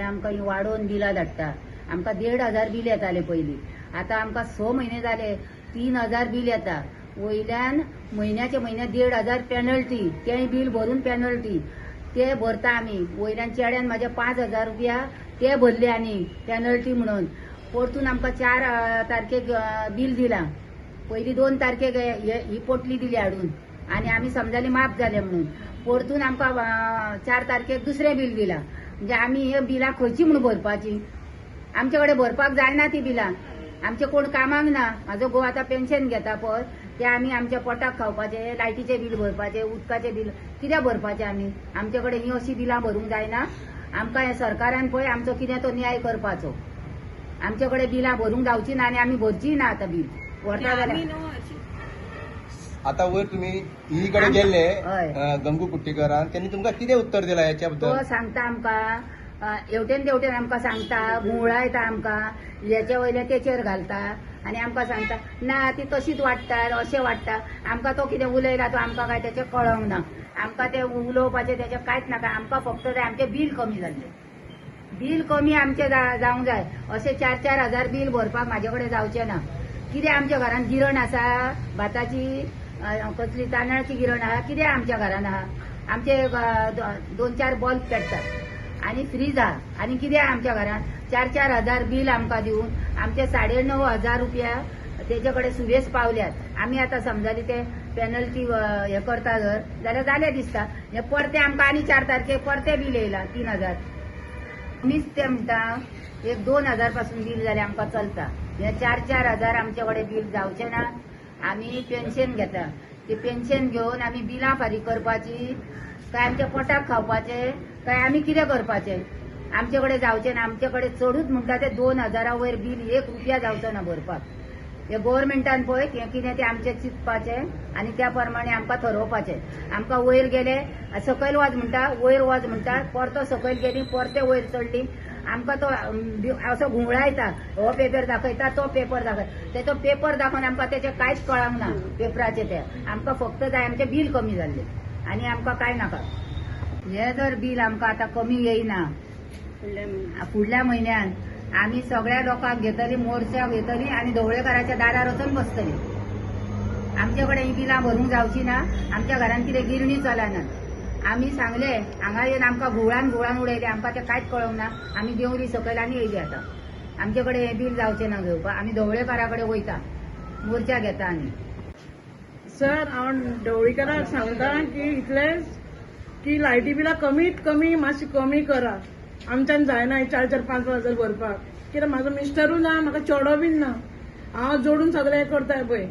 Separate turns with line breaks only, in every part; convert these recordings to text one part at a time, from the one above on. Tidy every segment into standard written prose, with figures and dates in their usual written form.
आमकां ही वाडोवन बिलां धाडटा. आमकां 1500 बील येतालें पयलीं, आतां आमकां 6 म्हयने जाले 3000 बील येता. वयल्यान म्हयन्याच्या म्हयन्या 1500 पेनल्टी, तेंय बील भरून पेनल्टी ते भरता आमी. वयल्यान चेड्यान म्हाज्या 5000 रुपया ते भरले आनी पेनल्टी म्हणून. परतून आमकां 4 तारखेक बील दिलां. पयलीं 2 तारखेक ही पोटली दिली हाडून आनी आमी समजाली माफ जाले म्हणून. परतून आमकां 4 तारखेक दुसरें बील दिलां. म्हणजे आमी हे बिलां खंयची म्हणून भरपाची? आमचे कडेन भरपाक जायना ती बिलां. आमचे कोण कामाक ना. म्हाजो घोव आतां पेन्शन घेता पळय, ते आमी आमच्या पोटाक खावपाचे, लायटीचें बील भरपाचें, उदकाचें बील कित्याक भरपाचें आमी? आमचे कडेन ही अशी बिलां भरूंक जायना. आमकां हे सरकारान पळय आमचो कितें तो न्याय करपाचो. आमचे कडेन बिलां भरूंक जावची ना आनी आमी भरचीय ना आतां बील व्हरता जाल्यार.
आता वयर तुम्ही ही कडे गेल्ले
हय.
गंगू कुट्टीकरान, त्यांनी तुमकां कितें उत्तर दिलां हेच्या
तो
बद्दल?
सांगता आमकां हेवटेन तेवटेन आमकां सांगता, घुंवळायता आमकां, हेच्या वयल्या तेचेर घालता आनी आमकां सांगता ना ती तशीच वाडटा, अशें वाडटा. आमकां तो कितें उलयला तो आमकां काय तेचें कळोंक ना. आमकां तें उलोवपाचें तेचें कांयच नाका. आमकां फक्त जाय आमचें बील कमी जाल्लें, बील कमी आमचें जावंक जाय. अशें 4-4 हजार बील भरपाक म्हाजे कडेन जावचें ना. कितें आमच्या घरान गिरण आसा, भाताची कसली तांदळाची गिरण आहा, कितें आमच्या घरान आहा? आमचे 2-4 बल्ब पेट्टात आनी फ्रीज आहा आनी कितें आमच्या घरान? 4-4 हजार बील आमकां दिवन आमचे 9500 रुपया तेजे कडेन सुबेज पावल्यात. आमी आतां समजाली ते पेनल्टी हे करता जर जाल्यार जालें दिसता. हे परते आमकां आनी 4 तारखेक परते बील येयला 3000. आमीच ते म्हणटा एक 2000 पासून बील जाल्यार आमकां चलता. हे 4-4 हजार आमचे कडेन बील जावचें ना. आमी पेन्शन घेता, ती पेन्शन घेवन आमी बिलां फारीक करपाची काय आमच्या पोटाक खावपाचें काय आमी कितें करपाचें? आमचे कडेन जावचें ना. आमचे कडेन चडूच म्हणटा ते 2000 वयर बील 1 रुपया जावचो ना भरपाक. हे गोवोरमेंटान पळय हें कितें तें आमचें चिंतपाचें आनी त्या प्रमाणे आमकां थरोवपाचें. आमकां वयर गेले सकयल वच म्हणटा, वयर वच म्हणटा, परतो सकयल गेली परते वयर चडली. आमकां तो असो घुंवळायता, हो पेपर दाखयता तो पेपर दाखयता, तेचो पेपर दाखोवन आमकां तेचें कांयच कळोंक ना पेपराचें. ते आमकां फक्त जाय आमचें बील कमी जाल्लें आनी आमकां कांय नाका. हे जर बील आमकां आतां कमी येयना फुडल्या म्हयन्यान आमी सगळ्या लोकांक घेतली, मोर्चा घेतली आनी ढवळेकाराच्या दारार वचून बसतली. आमचे कडेन ही बिलां भरूंक जावची ना. आमच्या घरान कितें गिरणी चलना. आमी सांगले हांगा येवन आमकां घुंवळान घुंवळान उडयले. आमकां तें कांयच कळोंक ना. आमी देंवली सकयल आनी येयली. आतां आमचे कडेन हें बील जावचें ना घेवपाक. आमी ढवळेकारा कडेन वयता, मोर्चा घेता. आनी
सर, हांव ढवळीकराक सांगता की इतलेंच की लायटी बिलां कमीत कमी मातशी कमी करा. आमच्यान जायना 4-4 5-5 हजार भरपाक. कित्याक म्हाजो मिस्टरूय ना, म्हाका चेडो बीन ना, हांव जोडून सगळें करता पळय.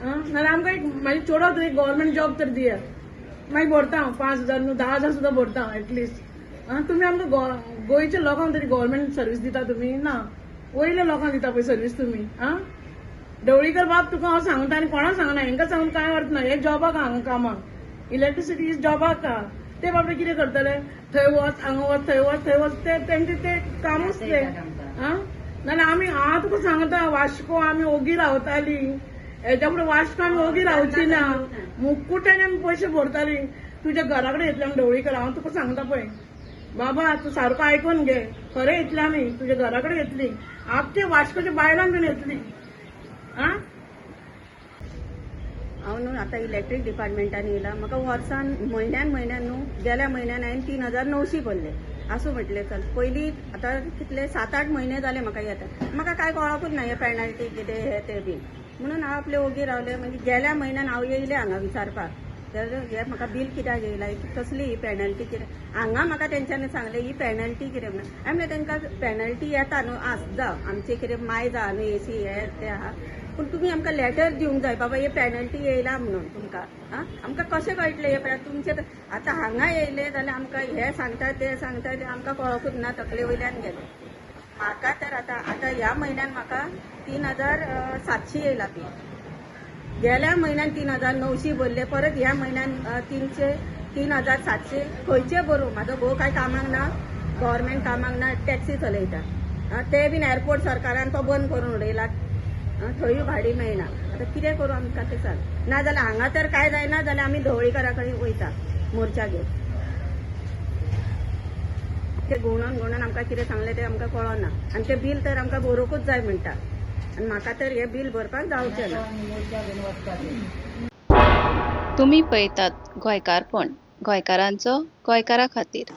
नाल्यार आमकां एक म्हाजे चेडो तरी गव्हर्मेंट जॉब तर दिया, मागीर भरता हांव 5000 न्हू 10,000 सुद्दां भरता हांव एटलिस्ट. तुमी आमकां गोंयच्या लोकांक तरी गव्हर्मेंट सर्वीस दिता तुमी ना, वयल्या लोकांक दिता पळय सर्वीस तुमी. ढवळीकर बाब तुका हांव सांगता आनी कोणाक सांगना, हेंकां सांगून कांय अर्थ ना. हे जॉबाक हांगा कामाक, इलेक्ट्रिसिटी is जॉबाक आहा. ते बाबडे कितें करतले? थंय वच, हांगा वच, थंय वच, थंय वच, ते तेंचे ते कामूच ते. नाल्यार आमी हांव तुका सांगता, वास्को आमी ओगी रावताली, हेच्या फुडें वास्को आमी ओगी रावची ना. मुकुट्यान आमी पयशे भरताली. तुज्या घरा कडेन येतले आमी ढवळीकर, हांव तुका सांगता पळय बाबा, तूं सारको आयकून घे. खरें येतले आमी तुज्या घरा कडेन येतली, आमच्या वास्कोच्या बायलांक बीन येतली.
हांव न्हू आतां इलेक्ट्रीक डिपार्टमेंटान येयला. म्हाका वर्सान म्हयन्यान म्हयन्यान न्हू, गेल्या म्हयन्यान हांवें 3900 भरले. आसूं म्हटलें चल. पयलीं आतां कितले 7-8 म्हयने जाले म्हाका येता, म्हाका कांय कळकूच ना हे पेनल्टी कितें हे ते बीन, म्हणून हांव आपले ओगी रावलें. मागीर गेल्या म्हयन्यान हांव येयलें हांगा विचारपाक, तर हे म्हाका बील कित्याक येयला, कसली ही पेनल्टी कितें. हांगा म्हाका तेंच्यांनी सांगलें ही पेनल्टी कितें म्हणून. हांवें म्हणलें तांकां पेनल्टी येता न्हू, आस जावं आमचें कितें मायज आहा न्हू, एसी हे ते आहा, पूण तुमी आमकां लेटर दिवंक जाय बाबा हे पेनल्टी येयला म्हणून तुमकां. आमकां कशें कळटलें हे तुमचें? आतां हांगा येयले जाल्यार आमकां हे सांगता ते सांगता ते आमकां कळकूच ना, तकले वयल्यान गेले म्हाका. तर आतां आतां ह्या म्हयन्यान म्हाका 3700 येयला बील. गेल्या म्हयन्यान 3900 भरले, परत ह्या म्हयन्यान 3700. खंयचे भरूं? म्हाजो घोव कांय कामाक ना, गव्हर्मेंट कामाक ना, टॅक्सी चलयता. ते बीन एअरपोर्ट सरकारान तो बंद करून उडयला, थंयूय भाडी मेळना. आतां कितें करूं आमकां तें सांग. ना जाल्यार हांगा तर कांय जायना जाल्यार आमी ढवळीकरा कडेन वयता मोर्चा घेवन. ते घुंवडावन घुंवडावन आमकां कितें सांगलें तें आमकां कळना आनी तें बील तर आमकां भरूंकूच जाय म्हणटा आनी म्हाका तर हें बील भरपाक जावचें ना.
मोर्चा घेवन वचपाचें.
तुमी पळयतात गोंयकारपण, गोंयकारांचो गोंयकारा खातीर.